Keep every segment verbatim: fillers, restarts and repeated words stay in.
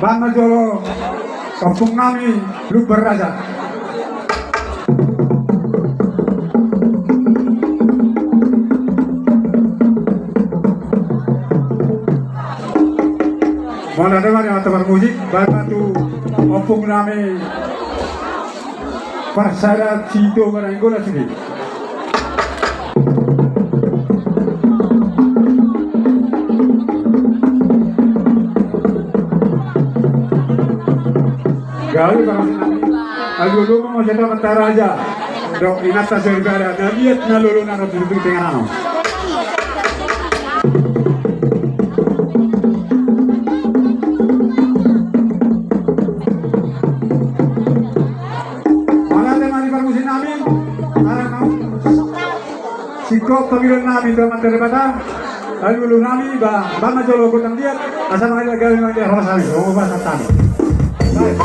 Bahen ma jolo ompung nami Lumban Raja. Mauliate ma di amanta parmusik, bahen ma tu ompung nami Parsada Sitoga Nainggolan sude. Gabe parmusik nami. Aduh, aduh, mau cerita bentar aja. Dok, ingat tak cerita ada. Nah, lihat, nah, lolo, nah, tutup tengah, nah. Mauliate ma di parmusik nami. Arang nau. Singkop pangidoan nami tu Amanta Debata. Alualu nami, ba, bahen ma jolo gondang diat. Asa mangajar gabe mangajar horas nami. Songon i ma sahat nami. Baik.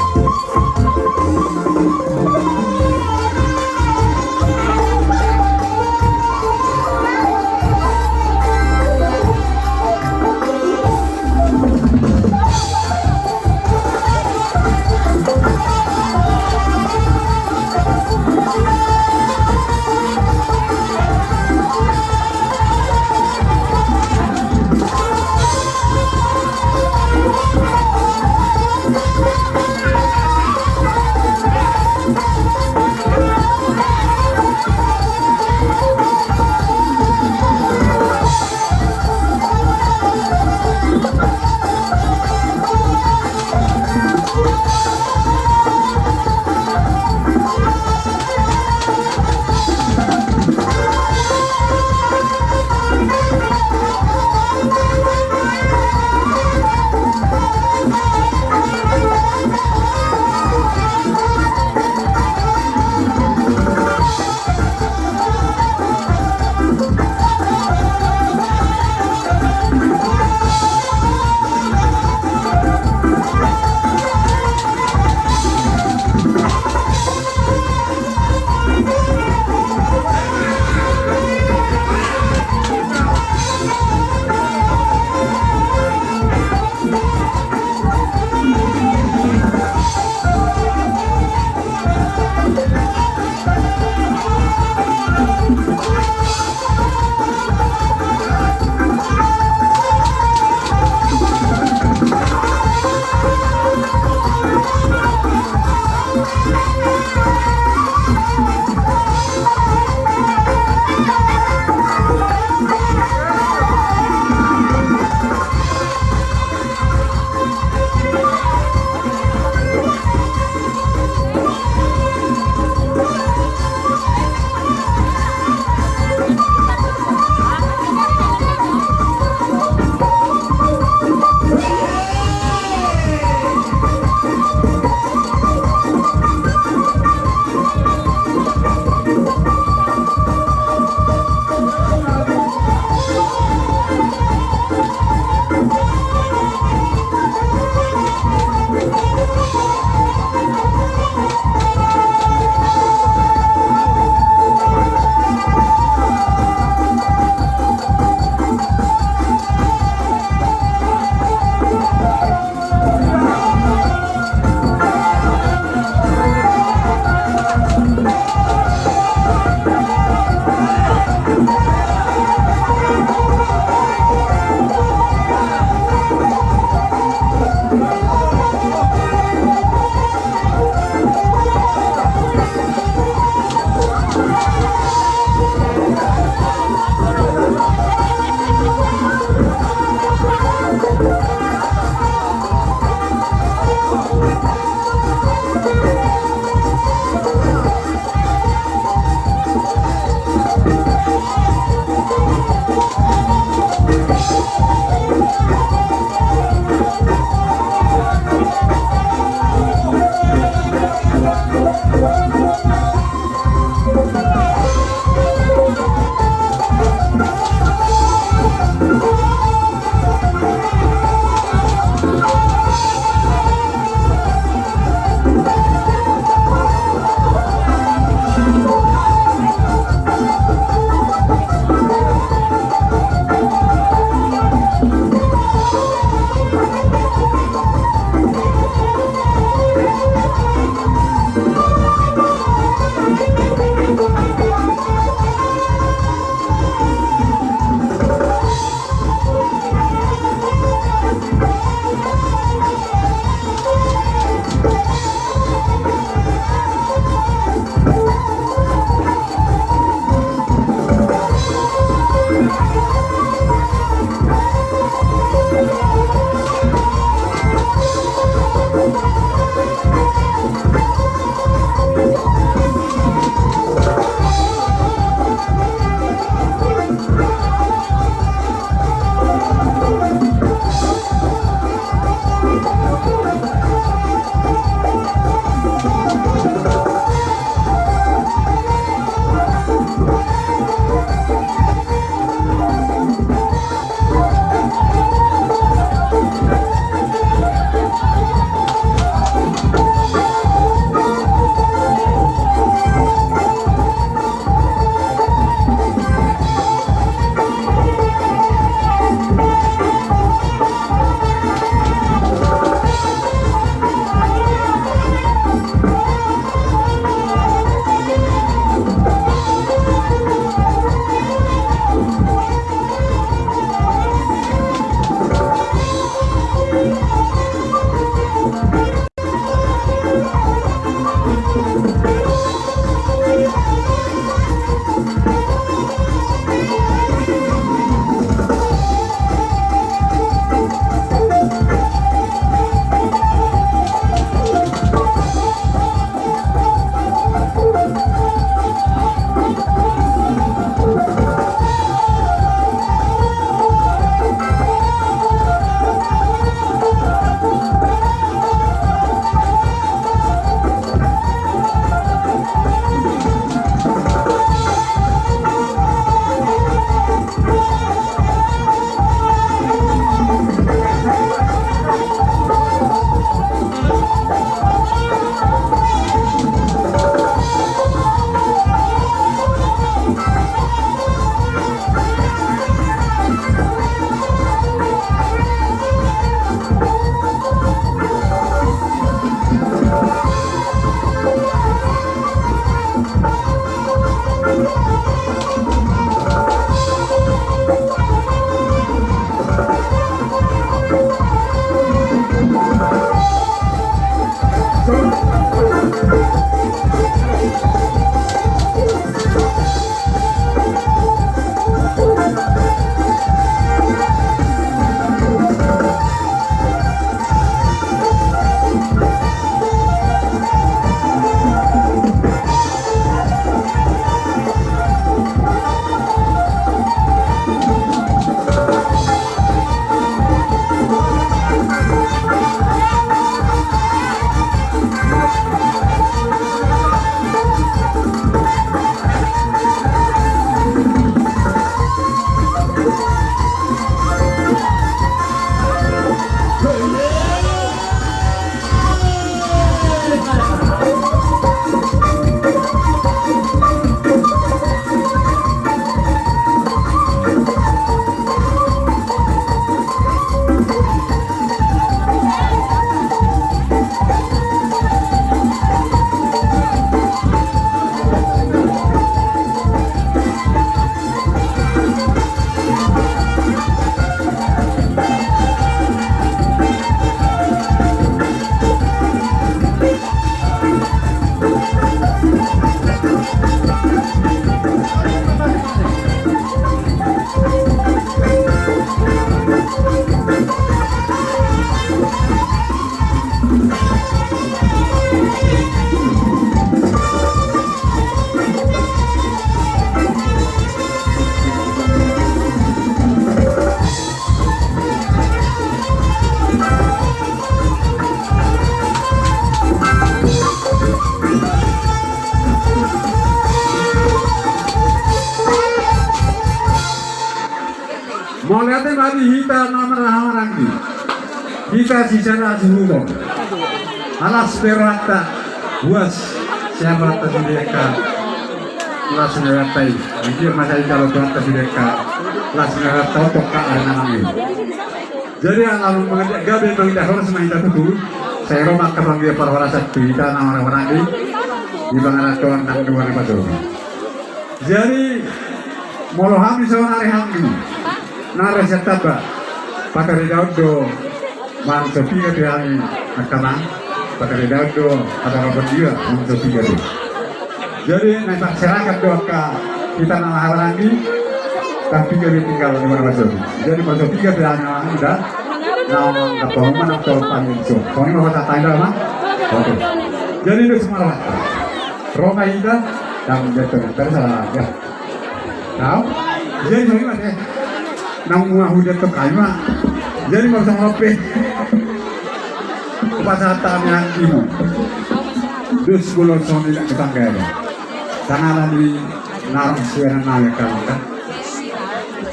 Mauliate ma di hita na marhahamaranggi. Hita sisada suhut on. Alas be rohanta, buas sian rohanta sude angka las ni rohanta i. Anggiat ma sai jalo Tuhanta sude angka las ni rohanta on tu angka ari na mangihut. Jadi ala gabe mangidah horas ma hita tutu. Sai ro ma angka panggia parhorasan tu hita na marhahamaranggi di pangarantoan nang dua na pasohi. Jadi molo hami saonari hami na ra sian tamba, pataridaon do mangasopi gabe hami angka amang, pataridaon do hata rapat dia mangasopi gabe. Jadi na parserahan do angka hita na marhahamaranggi. Tapi gabe tinggal di mana masuk. Jadi masuk tiga pilihan yang ada. Nama apa rumah nak tahu panggil so. Kau ini mau tak tanya mah? Oke. Jadi itu semua lah. Roma Ida dan betul betul salah ya. Tahu? Jadi bagaimana? Nang mau hujan tuh kayu mah. Jadi mau sama apa? Pasatan yang ibu. Dus bulan soni nak ketangga ya. Tanganan di narang suara nanya kan.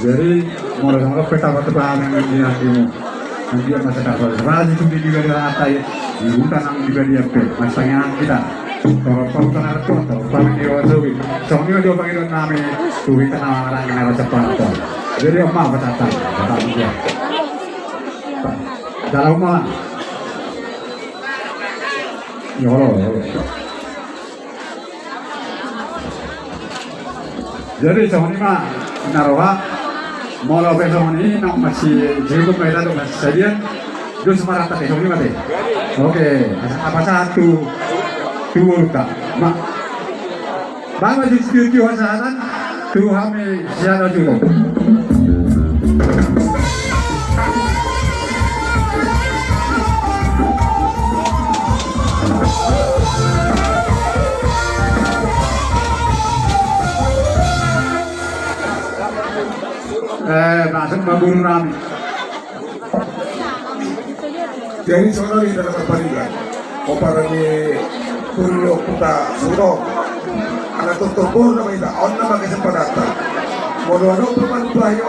Jadi, molo songon pe tapa tu bahan nang di nantimu. Nang dia masa kapal serasi tu di dia rata ya. Di hutan nang di dia pe. Mas tangan kita. Toro toro tanah tu toro toro di wasawi. Songon dia pangiran nami. Tu kita nang nang nang cepat. Jadi, apa apa tata? Tata dia. Dalam rumah. Ya Allah, ya Allah. Jadi songon i ma na roha. Molo pe songon i nang masih cukup ma ita do masih sadian. Dos marata pe songon i ma te. Oke, asa apa satu tu urta ma. Bang masih setuju hasahatan tu hami siapa juga. Eh, masuk ma boru nami. Jadi songon i dalam apa ni kan? Ompara ni Purlo Kuta Suto. Anak tutur boru nama ita, on nama kesempatanna. Molo adong pe manang bayo.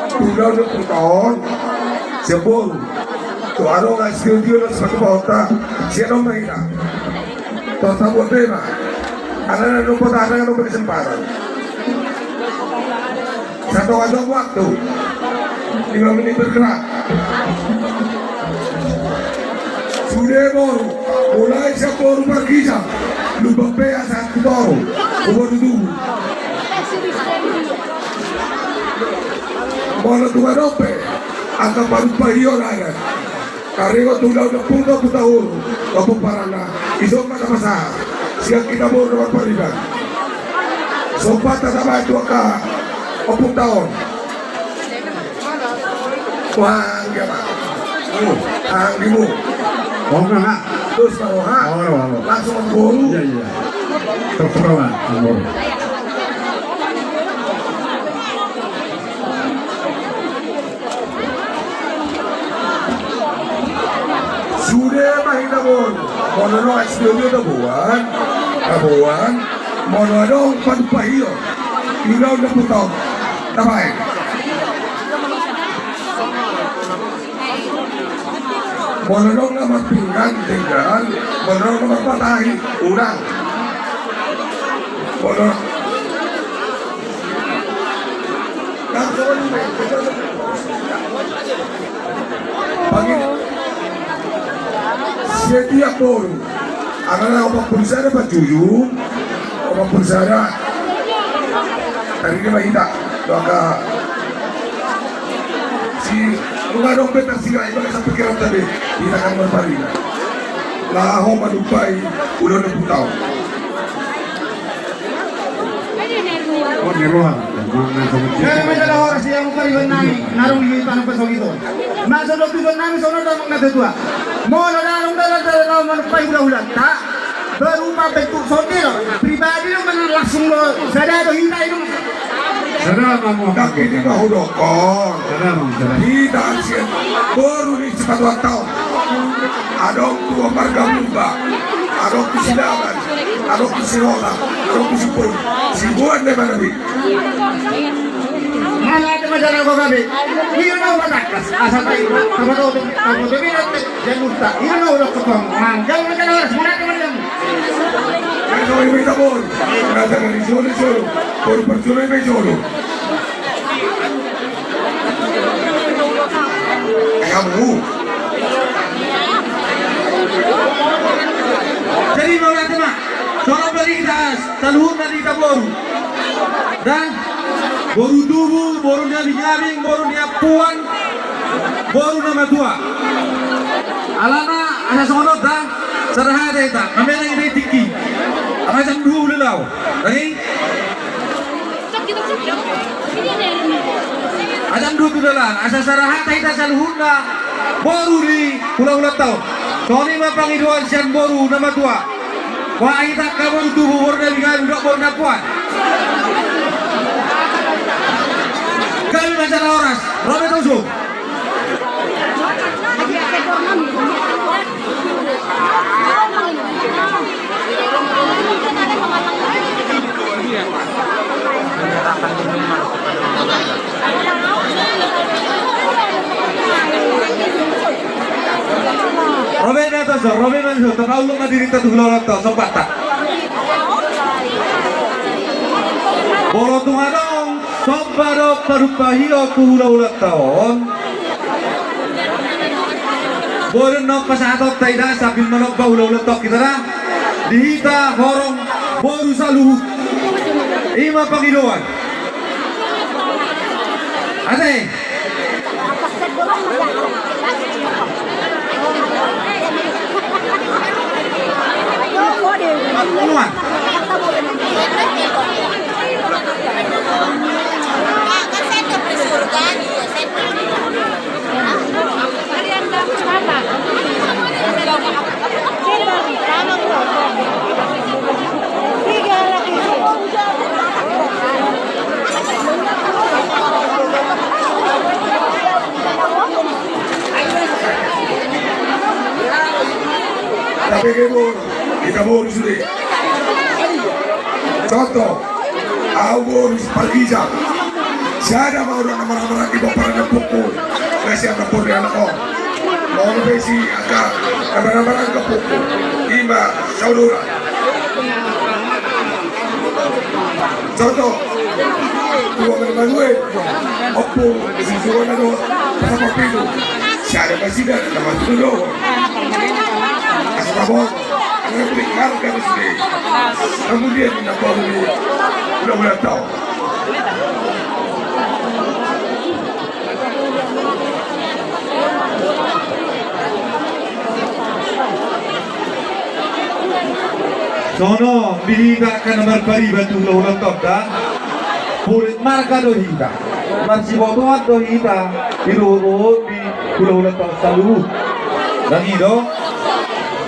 Tulang di Kuta on, siap boru. Tu adong nggak skill dia lo sepatu bawah ta, siap dong ma ita. Tor tabuat be ma. Karena ada dong kota ada dong kesempatan. Satu aja waktu. Lima menit bergerak. Sude boru. Mulai siap boru berkisah. Lupa pe asa tu boru. Boru tubuh. Molo tua dope. Angka baru pahion ada. Karingot tu ulaon na pungka puta ulu, na pomparanna, ison ma na masa, sian hita boru na marpariban. Sompat na tabaen tu angka ompung taon. Wah, dia ma. Anggimu. Terus ma roha. Langsung ma boru. Iya, iya. Terserah, boru. Sude ma hita boru. Molo adong aspionio taboan, taboan. Molo adong padupahion. Ulaon na putau. Tabaen. Molo adong na marpinggan, pinggan. Molo adong na marpatahi, unang. Molo Pagi. Setiap boru. Angka na opat pulu sada pajuju. Opat pulu sada. Tadi dia ma hita. Maka si nunga dong pe tarsirai maka sampai kira tadi. Hita kan marpariban. Laho manumpai ulaon na putau. Jala ma jala horas di hamu pariban nami, na adong di tano pasogit on. Masa do tujuan nami songon on damang na tutua. Molo na adong dalan-dalan laho manumpai hula-hulanta, berupa bentuk sonde do, pribadi do manang langsung do, sada do hita i do. Sada ma. Ndang hita ma hudok on. Sada ma, sada. Hita sian boru ni Sipatuan taon. Adong tu marga Purba, adong tu Silaban, adong tu Sihotang, adong tu Sipun, Sibuan de manabi. Mana ada masalah kau kami? Iya mau patahkas, asal tahu. Apa tahu tu? Apa tu? Jangan lupa. Iya mau udah kepang. Manggal masalah, mana ada masalah? Kan kau yang minta bor. Kata dari solo solo. Bor percuma yang solo. Kamu. Jadi mauliate ma. Songon balik das, saluhutna di hita boru. Da, boru tubu, boru ni abing-abing, boru ni ampuan, boru na matua. Alana, asa songon on da, sada hata hita, mamenang hita i tingki. Ama jam dua udah lau. Lagi? Asa do tu dalan, asa sarahat hita saluhutna boru ni hulahulanta on. Songon i ma pangidoan sian boru na matua. Boha hita angka boru tubu, boru na bingan, dohot boru na ampuan. Gabe ma jala horas, ro ma hita, usu. Ro be ma hita, usu, ro be ma hita, usu, tapaulak ma dirinta tu hulahulanta on, somba ta. Molo tung adong somba dohot padupahion tu hulahulanta on, boi do annon pasahatonta i da, sambil manomba hulahulanta on hita da, di hita horong boru saluhut. I ma pangidoan. Ate. Tapi kebun, kita boru sude. Contoh, au boru Pargija. Sada ma hurang na marhahamaranggi pomparan ni ompungku, na sian na pomparan ni anak on. Molo pe si angka na marhahamaranggi ompungku, i ma saudara. Contoh, tua ma ni Manuel, ompung, si Juana do, sama pitu. Sada ma sida na martudo. Asa tabon. Nunga boi harga do sude. Kemudian na boru ni hulahulanta on. Songon on di hita angka na marpariban tu hulahulanta on da. Purit marga do hita. Marsibotoan do hita. Di luhut-luhut ni hulahulanta on saluhut. Ndang i do?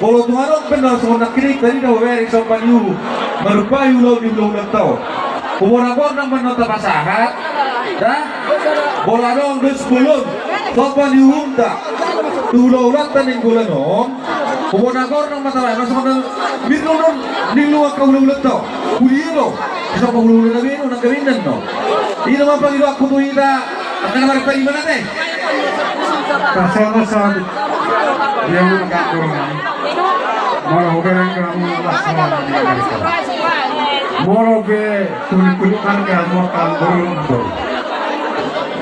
Molo tung adong pe na songon nangkin i tadi na hubereng somba ni uhum, manumpahi ulaon ni hulahulanta on, humorang-horang ma annon tapasahat da. Molo adong dos bolon somba ni uhumta tu hulahulanta nainggolan on, humorang-horang ma tapasahat, songon na mirnunun ni luat ka hulahulanta on. Hudi i do. Bisa pa hulahula na benu nang gabe inna no. I do ma pangidoanku tu hita angka na marpariban, ate. Pasama satu. Dia mau makan kurma. Molo hubereng kamu masalah di Amerika. Molo be tulik-tulik marga mau kan burung.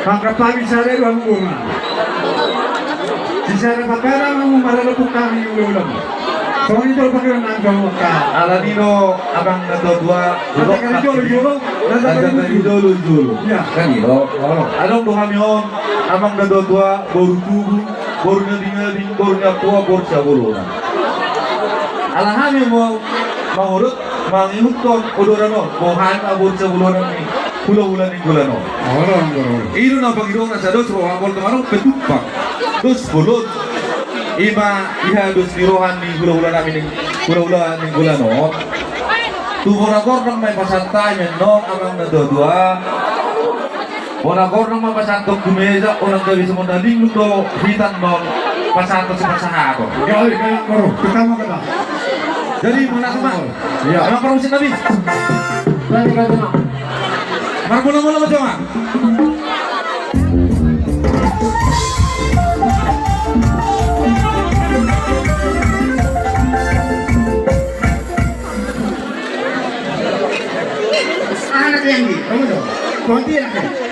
Maka pagi saya dua bunga. Di sana paparan mau maralo tukang di ulo-ulo. Songon i do pakiran nang jolo ka. Alani do amang na tua-tua. Nanti kali jolo-jolo. Nanti kali jolo-jolo. Iya. Kan i do. Adong do hami on amang na tua-tua, boru tubu, boru na binabing, boru na ampua, boru sihabolonan. Ala hami ma mangurut mangihuthon odoran on, boha hami ma boru sihabolonan ni hulahula nainggolan on. I do na pangidoan na sada dos roha, molo tung adong pe tumpang dos bolon. I ma iha dos ni roha ni hulahula nami ni hulahula nainggolan on. Tu bona gordang ma i pasahat hami annon amang na tua-tua. Bona gordang ma pasahathon tu mesa, unang gabe songon na linglung do hita annon pasahathon sipasahaton. Jadi molo tung ma. Iya. Amang parmusik nami. Marmula-mula ma jama. Anak yang di, kamu dong. Konti anak yang.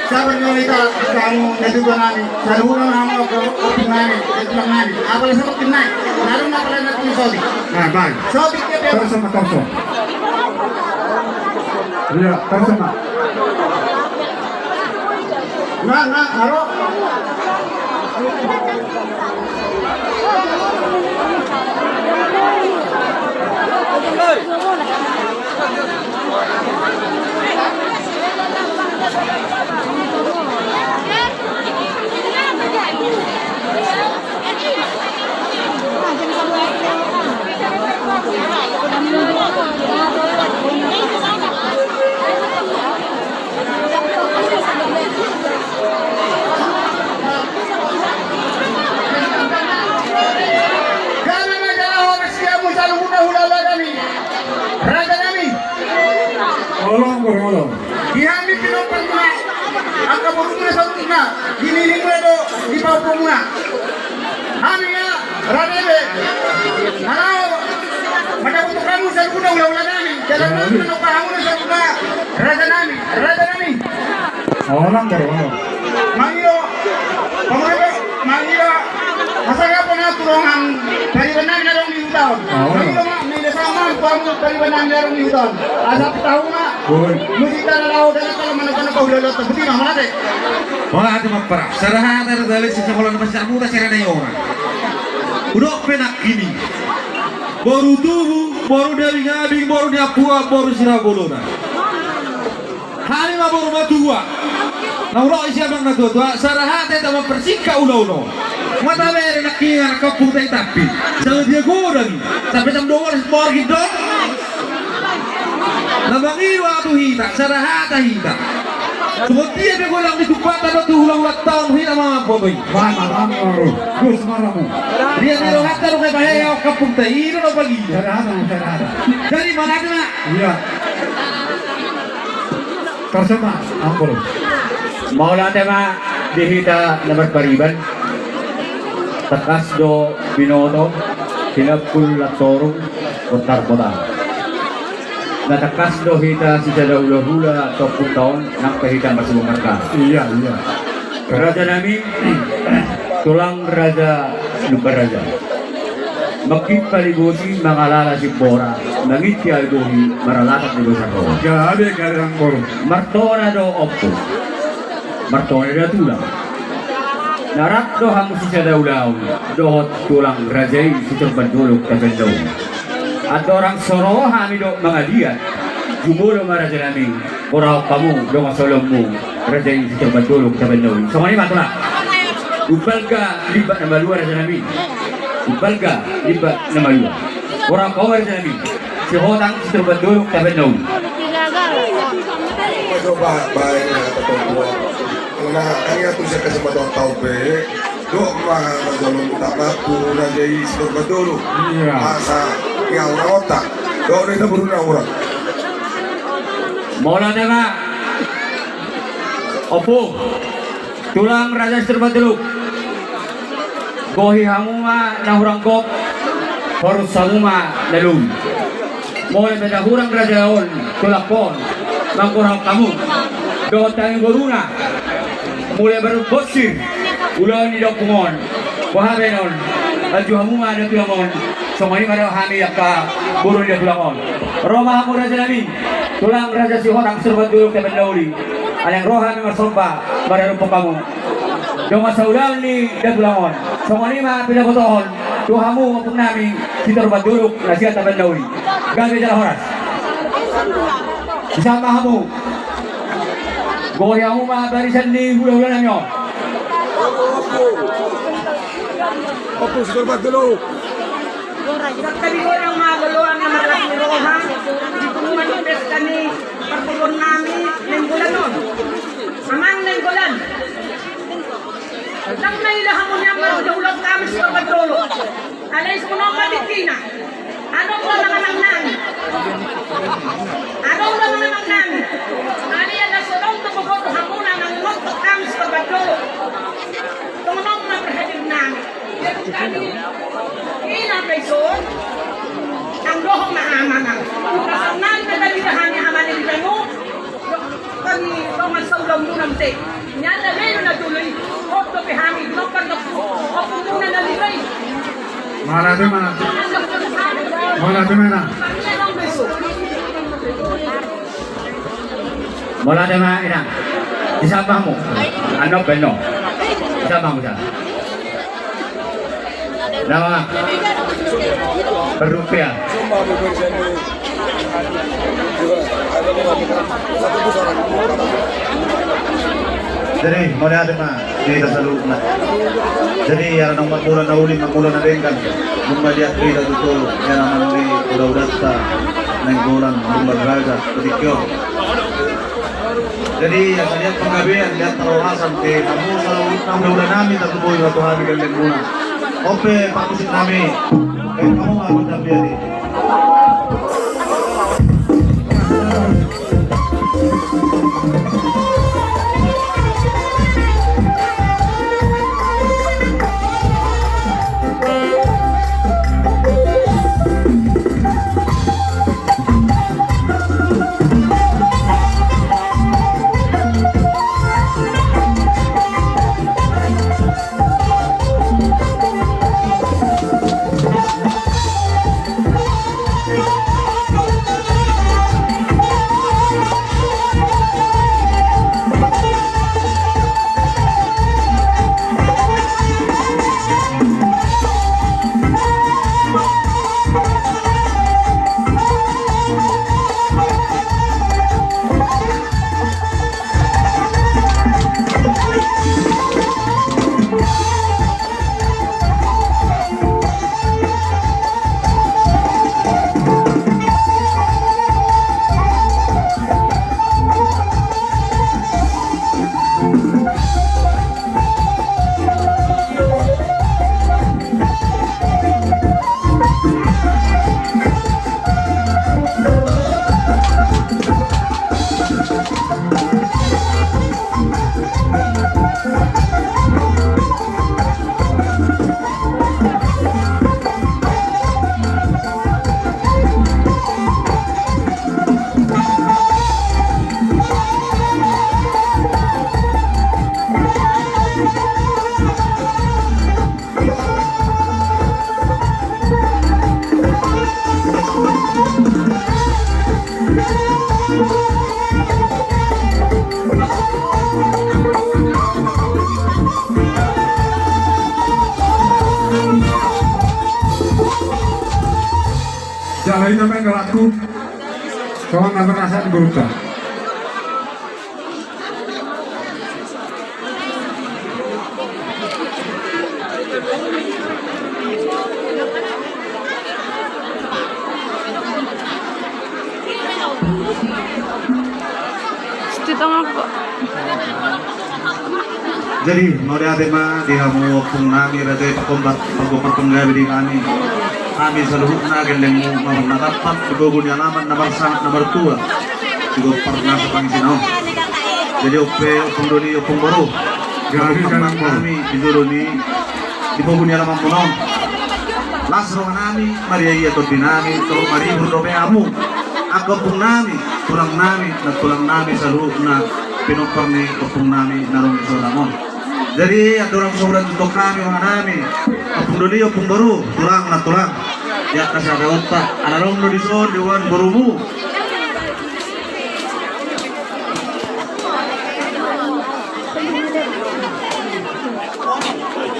Sabar nyo ita, kamu, na tuba nami, saluhutna hamu, ompung nami, tulang nami, apala sabar kinai, lalu apala na tulis sobi. Nah, baik. Sobi ke. Terus sama, terus sama. Iya, terus sama. Nah, nah, aro. Gabe ma jala horas di hamu saluhutna hulahula nami, raja nami. Holong, holong. Di hami pinompar muna, angka borumuna saluhutna, di ninimuna do di pahompumuna. Hami ma raja be, na laho mandapothon hamu saluhutna hulahula nami, jala nami mandapothon hamu saluhutna raja nami, raja nami. Holong, holong. Mangido, pamurebe, mangido hasangapon tu dongan pariban nami na adong di huta on. Mangido ma, mangido hasangapon tu hamu pariban nami na adong di huta on. Asa tahu ma. Boi. Musik tanah laut dan kalau mana tanah kau lalu tak betina mana deh. Wah, ada mapara. Sarahata ada balik sisa bola lepas tak muda sira na iona. Udok penak kini. Boru tubu, boru dari ngabing, boru di apua, boru sira bolona. Hami ma boru matua. Na hurok isi abang na tua-tua, sarahata hita mampersingkat ulaon on. Mata bere na kira na kampung tai tapi. Sama dia godang. Sampai jam dua belas morgin dong. Na mangido tu hita, sarahata hita. Songon dia pe godang di tumpata do tu hulahula taon hita mamampo i. Mana, mana, mana. Gus, mana mu? Dia ni rohata do kayak bahaya kampung tai, itu do pagi. Sarahata, sarahata. Jadi mana tu nak? Iya. Tarsema, ampun. Mauliate ma di hita na marpariban. Tangkas do binoto, pinampul lantorung, bontar bota. Na tangkas do hita sisada hulahula, tompung taon, nang pe hita masuk marga. Iya, iya. Raja nami, tulang raja, lumban raja. Mangkit paligosi mangalala simbora, manginti ai bohi maralatak di bosan roha. Gabe gabe angkor. Martona do ompu. Martona do tulang. Na rap do hamu sisada ulaon, dohot tulang raja i Sitorban Dolok Tapandaun. Andorang so ro hami do mangaliat, jumolo ma raja nami. Borahon hamu dongan saulaonmu, raja i Sitorban Dolok Tapandaun. Songon i ma tulang. Umbalga limbat na malua raja nami. Umbalga limbat na malua. Borahon hamu raja nami. Sihotang Sitorban Dolok Tapandaun. Coba baik na tatombuan. Karena kan ya tu saya kasih tahu be. Dok ma na jolo minta maaf tu raja i Sitorban Dolok. Iya. Asa ya orang otak. Dok ni na burung na orang. Mauliate ma. Ompu. Tulang raja Sitorban Dolok. Gohi hamu ma na hurang gok. Horus hamu ma na lobi. Molo pe na hurang raja on, tulangkon, mangkorhon hamu. Dohot hami boruna. Mulai baru bosir. Ulaon ni dompung on. Boha be non. Aju hamu ma da tulang on. Songon i ma do hami angka boru ni da tulang on. Ro ma hamu raja nami. Tulang raja Sihotang Sitorban Dolok Tapandaun i. Alai ro hami marsomba. Maradophon hamu. Dongan saulaon ni da tulang on. Songon i ma pinabotohon. Tu hamu ompung nami. Sitorban Dolok na sian Tapandaun i. Gabe jala horas. Bisa ma hamu. Gohi hamu ma barisan ni hulahula nami on. Ompung Sitorban Dolok. Jadi godang ma joloan na marlas ni roha. Di tumpuan pesta ni parboruon nami Nainggolan on. Amang Nainggolan. Ndang na ila hamu nian marhulahula hami Sitorban Dolok. Alai songon on ma tingkina. Adong do amangamangnami. Adong do amangamangnami. Alai ala so adong do boboto hamuna mangontok hami Sitorban Dolok. Songon on ma parhadirnami. Jadi kami ina pe ison. Ndang dohot ma amangan. Pasangan na tadi hami amangan di tanu. Kan dongan saulaonmuna muse. Nian na leleng na jolo i. Hot dope hami, nomor dope. Ompungmuna na lima i. Mauliate ma. Mauliate ma. Mauliate ma, inang. Siapa kamu? Anu, Beno. Siapa kamu, siapa? Nama? Berrupiah. Jadi, mauliate ma di hita saluhutna. Jadi, ala naung marmula na uli, marmula na denggan. Dung ma di hita tutu, ia na mangoli ula-ulanta, Nainggolan, Lumban Raja, Petikio. Jadi, asa liat panggabean, liat parhorasan, ke hamu saluhutna hula-hula nami, tarlumobi ma tu hami gellengmuna. On pe parmusik nami, eh, hamu ma gondang biar i. Jala i nama ingalanku, songon na marasa di boruta. Di tengah, Pak. Jadi, mauliate ma di hamu ompung nami, rade panggompar, panggompar panggabe di hami. Hami saluhutna gellengmu, mamang na tampak di pogu ni alaman na marsa-, na martua. Di gompar na sapangisina on. Jadi, on pe ompung doli, ompung boru. Jadi, ompung nami, di jolo ni, di pogu ni alamanmuna on. Las roha nami, maria ia tondi nami, torop maribur dope hamu. Angka ompung nami, tulang nami, nantulang nami, saluhutna, pinompar ni ompung nami, na adong di son on. Jadi, andorang so hurang tutu hami, roha nami, ompung doli, ompung boru, tulang, nantulang. Di angka sada onta, ala adong do dison, di uan borumu.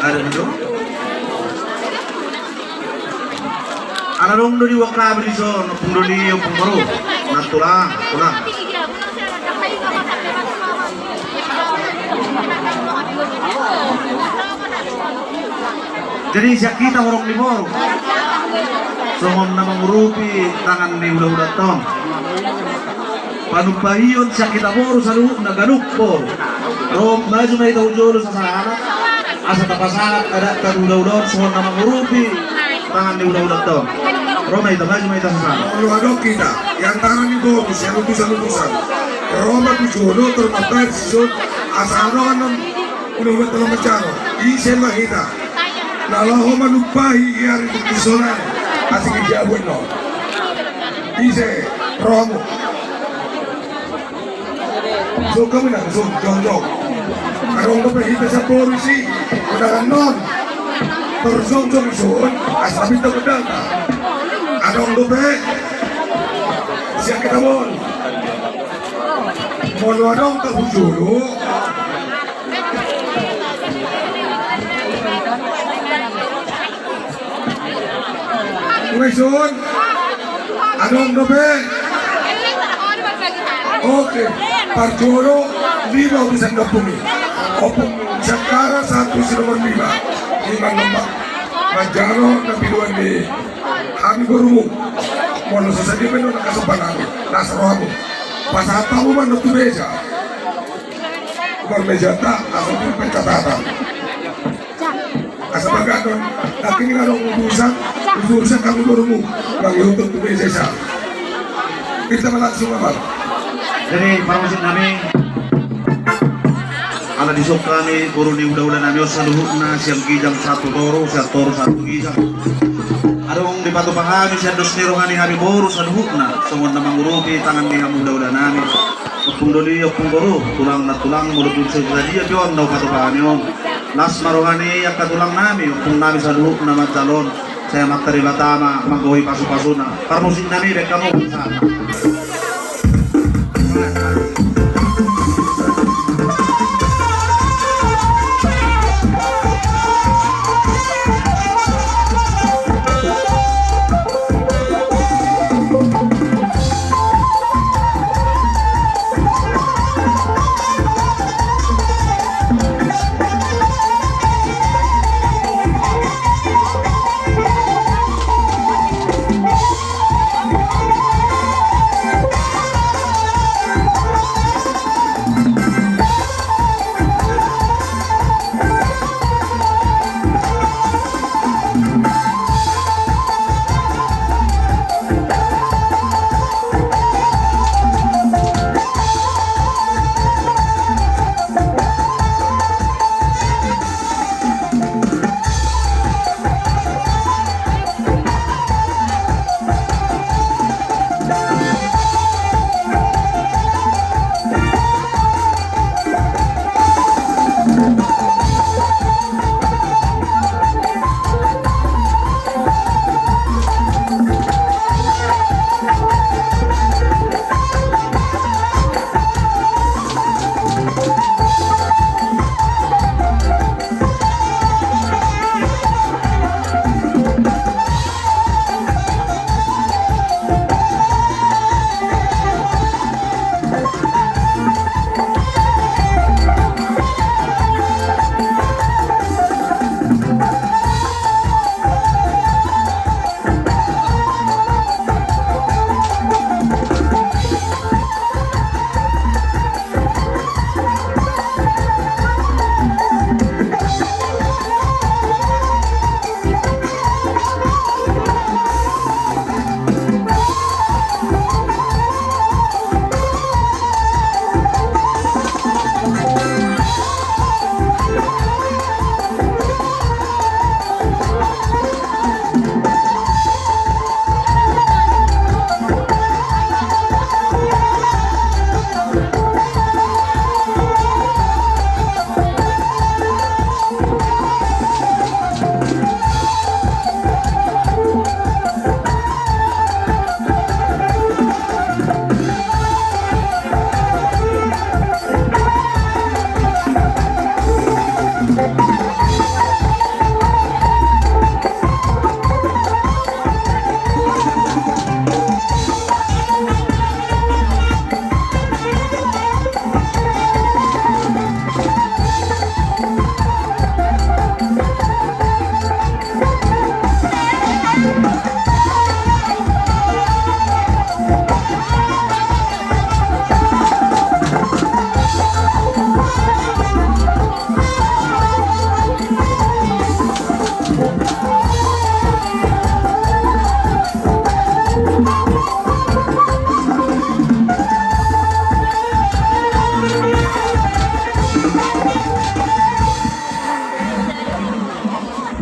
Ada do. Ala adong do di uak kami dison, ompung doli, ompung boru. Nantulang, tulang. Jadi sian hita horong ni boru, songon na mangurupi tangan ni hula-hulanta on. Panumpahion sian hita boru saluhutna ganup boru. Ro maju ma hita tu jolo sasahalak. Asa tapasahat adat tu hula-hula on songon na mangurupi tangan ni hula-hulanta on. Ro ma hita, maju ma hita sasahalak. Olo, adong hita, di antara ni boru sian utusan-utusan. Ro ma tu jolo, torop ma dison, asa adong annon hula-hula tolong manjalo. Ise ma hita na laho manumpahi di ari Tingki sonari. Asing di jabu annon. Ise, ro hamu. Jongkang ma inang, jong, jong, jong. Adong dope hita sian boru disi, undangan on. Tor jongjong dison, asa pinta godangta. Adong dope sian hita boru. Molo adong tahu jolo. Ueson. Adong dope. Oke. Parjolo lima utusan kampung i. Ompung Sangkara satu si nomor lima. Lima nomor. Manjalo na piluan ni hami borumu. Molo sasadia pe na kasomba nami. Las rohamu. Pasahat hamu ma annon tu meja. Marmeja ta, asa tu pencatatan. Asa baganon, tapi ini kalau urusan, urusan kami borumu, bagi untuk tu meja sa. Kita langsung apa? Jadi, parmusik nami. Ala disok hami, boru ni hulahula nami, on saluhutna, sian ginjang sahat tu toru, sian toru sahat tu ginjang. Adong dipatupa hami, sian dos ni roha ni hami boru saluhutna, songon na mangurupi tangan ni hamu hulahula nami. Ompung doli, ompung boru, tulang nantulang, molo tung sai sadia pe on na hupatupa hami on. Las ma roha ni angka tulang nami, ompung nami saluhutna manjalo on, sai Amanta Debata ma manggohi pasupasuna. Parmusik nami, baen hamu.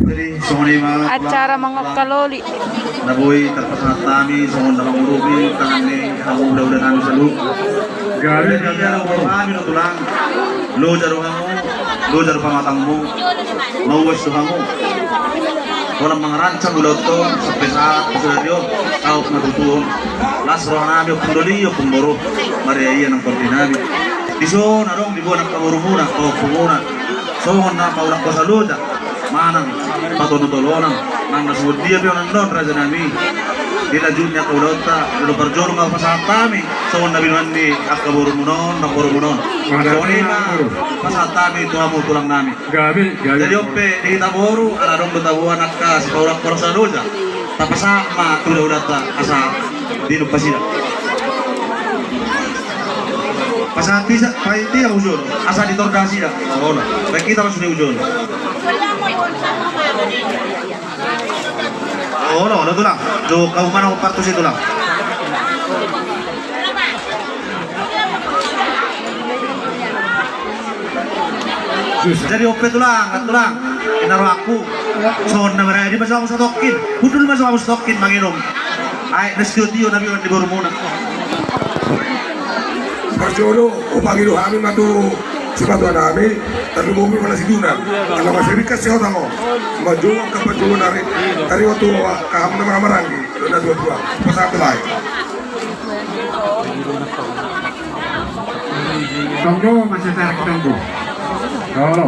Jadi, songon i ma acara mangokkaloli. Na boi tarpasahat hami songon na mangurupi tangan ni hamu hulahula nami saluhut. Gabe. Jadi, gabe, gabe. Hami do tulang. Loja do hamu, loja do pamatangmu. Mauas do hamu. Holan mangarancang ulaonta on sampe sahat tu sadari on, saut ma tutu on. Las rohanami ompung doli, ompung boru, marria ia nang tondi nami. Dison adong diboan angka borumuna, ompungmuna. Songon na paulak posa loja manang patolotolonan, nang na songon dia pe on annon rajanami. Di lajut ni angka ulaonta, jolo parjolo ma pasahat hami songon na binoan ni angka borumuna on, nang borumuna on. Songon i ma pasahat hami tu hamu tulang nami. Gabe, gabe. Jadi on pe di hita boru, ala adong do taboan angka sipaulak posa loja. Tapasahat ma tu daulanta asa diinum nasida. Pasahat hita, pasahat hita ujolo, asa ditor nasida. Olo, baen hita ma sude ujolo. Olo, olo tulang. Jo, hamu ma na hombar tusi tulang. Jadi on pe tulang, tulang. Ina rohangku. Songon na maradi ma jo hamu satongkin. Hundul ma jo hamu satongkin manginum aek na sitio-tio na binoan ni borumuna. Parjolo, hupangido hami ma tu sipatua nami, tarlumobi ma na sidungan. Ala masa bingkas si hotang on. Manjou angka panjouon ari, taringot tu hamu na marhahamaranggi, na tua-tua. Pasahat tu lae. Tonggo, masa tarak tonggo. Tolo.